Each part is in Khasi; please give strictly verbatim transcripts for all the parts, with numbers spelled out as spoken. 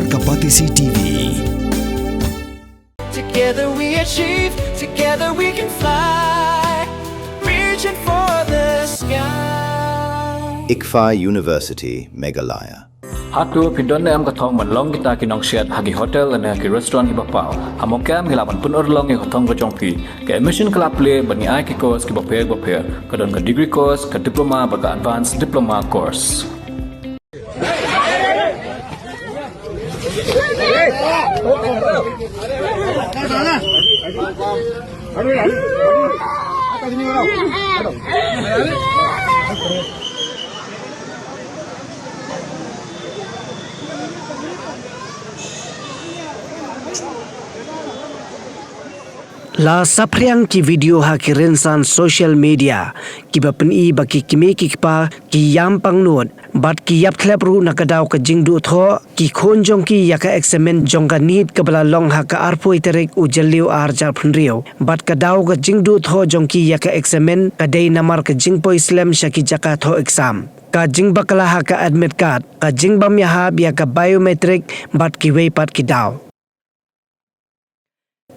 Ka Batesi T V. Together we achieve, together we can fly. Reaching for the sky. ICFAI University, Meghalaya. Hato phi don ne em ka thong ban long kita ki nongsiat ha ki hotel lane ha ki restaurant kiba paw? Ha Mawkyrwat phi lah ban pynurlong ïa ka thong ka jong phi. Ka admission ka la plie bad ngi ai ki course kiba pher bapher. Ka don ka degree course, ka diploma bad ka advanced diploma course. La saphriang ki video ha ki rynsan social media kiba pyni ba ki kmie ki kpa ki ïam pangnud bad ki ïap thlep ruh na ka daw ka jingduh thoh ki khun jong ki ïa ka eksamin jong ka NEET kaba la long ha ka arphew tarik u Jylliew ar hajar arphew hynriew bad ka daw ka jingduh thoh jong ki ïa ka eksamin ka dei namar ka jingpoi slem sha ki jaka thoh exam, ka jingbakla ha ka admit card, ka jingbym ïahap ïa ka biometric bad kiwei pat ki daw.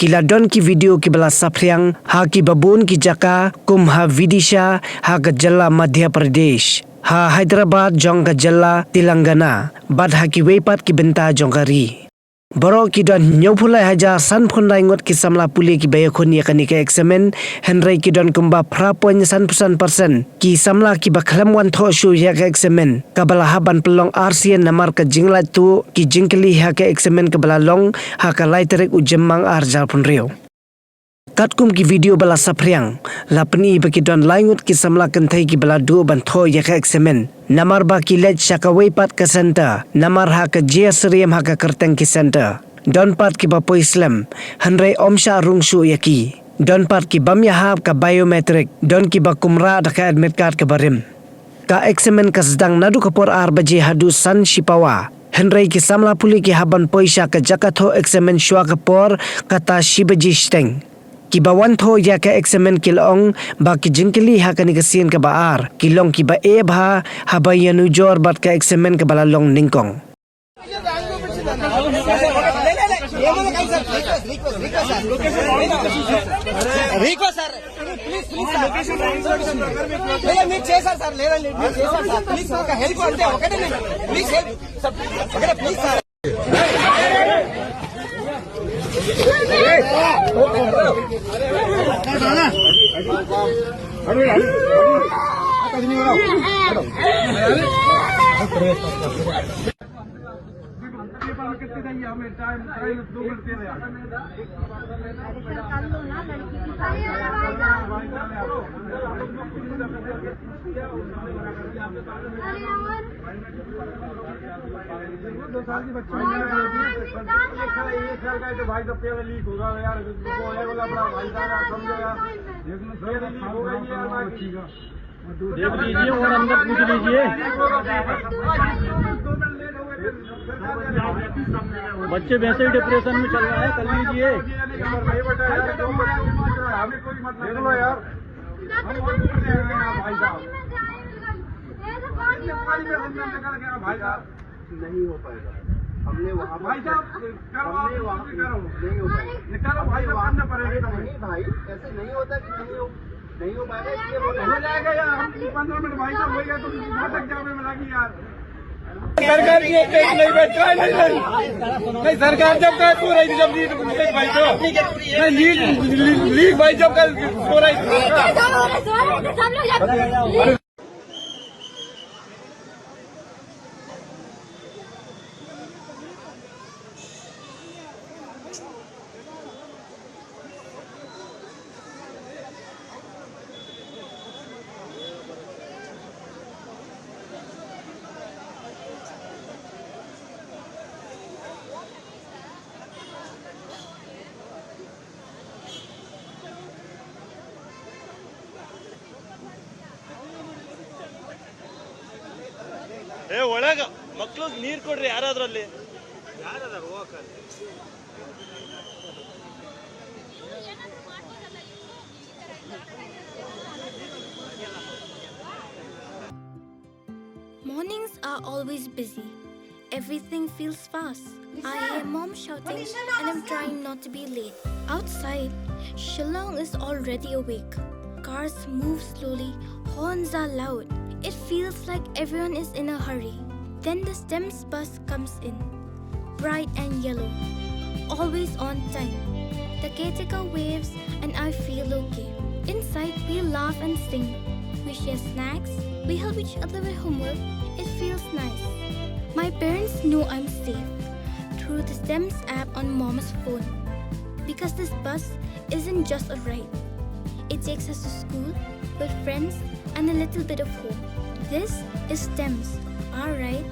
Ki la don ki video kiba la saphriang ha kiba bun ki jaka kum ha Vidisha ha ka jylla Madhya Pradesh, ha Hyderabad jong ka jylla Telangana bad ha kiwei pat ki bynta jong ka ri. Baroh ki don hynñiewphew lai hajar sanphew khyndai ngut ki samla pule kiba ïakhun ïa kane ka eksamin, hynrei ki don kumba phra point sanphew san percent ki samla kiba khlem wan thoh shuh ïa ka eksamin kaba la hap ban pynlong arsien namar ka jinglait tuh ki jingkylli ha ka eksamin kaba la long ha ka lai tarik u Jymmang ar hajar arphew hynriew. Katkum ki video ba la saphriang, la pyni ba ki don lai ngut ki samla kynthei kiba la duh ban thoh ïa ka eksamin namar ba ki leit sha kawei pat ka center namar ha ka J R Ceream ha ka kyrteng ki center. Don pat kiba poi slem, hynrei ym shah rung shuh ïa ki. Don pat ki bym ïahap ka biometric, don kiba kum rah da ka admit card kaba rim. Ka eksamin ka sdang naduh ka por ar baje haduh san shipawa, hynrei ki samla pule ki hap ban poi sha ka jaka thoh eksamin shuwa ka por kata shi baje shiteng. Kiba wan thoh ïa ka eksamin ki la ong ba ki jingkylli ha kane ka sien kaba ar ki long kiba eh bha haba ïanujor bad ka eksamin kaba la long nyngkong. रिक्वेस्ट सर, प्लीज प्लीज सर, मेरा मीट चाहिए सर, सर मेरा मीट चाहिए सर, सर प्लीज सर, हेल्प करते हैं, ओके नहीं, प्लीज हेल्प सर, ओके प्लीज सर। दो साल की बच्ची है। एक साल, एक साल का है तो भाई साहब तेरा लीक होगा यार, वो होने वाला बड़ा भाई साहब यार, समझो यार, तेरा लीक होगा ये यार भाई। देख लीजिए और अंदर पूछ लीजिए। बच्चे वैसे ही डिप्रेशन में चल रहे हैं, कर लीजिए। हमें कोई मतलब, देख लो यार, हम भाई साहब। भाई साहब, नहीं हो पाएगा। हमने वहाँ पर भाई साहब, करो आप, हमने वहाँ कुछ करो। नहीं हो पाएगा। निकालो भाई साहब, करना पड़ेगा। अरे नहीं भाई, ऐसे नहीं होता कि नहीं हो, नहीं हो पाएगा, इसलिए बोल रहे हैं। हो जाएगा यार, हम पंद्रह मिनट भाई साहब हो गया, तुम नाटक क्या में लगी यार। सरकार की एक, एक नहीं बचा, नहीं, नहीं। नहीं, सरकार जब कहे सो रही थी, जब लीड, लीड भाई तो। नहीं, लीड, लीड, लीड भाई जब कहे सो रही थी। सब लोग ಏ, ಒಳಗ ಮಕ್ಳಿಗೆ ನೀರ್ ಕೊಡ್ರಿ ಯಾರಾದ್ರಲ್ಲಿ. Mornings are always busy. Everything feels fast. I hear mom shouting and I'm trying not to be late. Outside, Shillong is already awake. Cars move slowly, horns are loud. It feels like everyone is in a hurry. Then the STEMS bus comes in. Bright and yellow. Always on time. The caretaker waves and I feel okay. Inside, we laugh and sing. We share snacks. We help each other with homework. It feels nice. My parents know I'm safe through the STEMS app on mom's phone. Because this bus isn't just a ride. It takes us to school, with friends, and a little bit of home. This is STEMS, our ride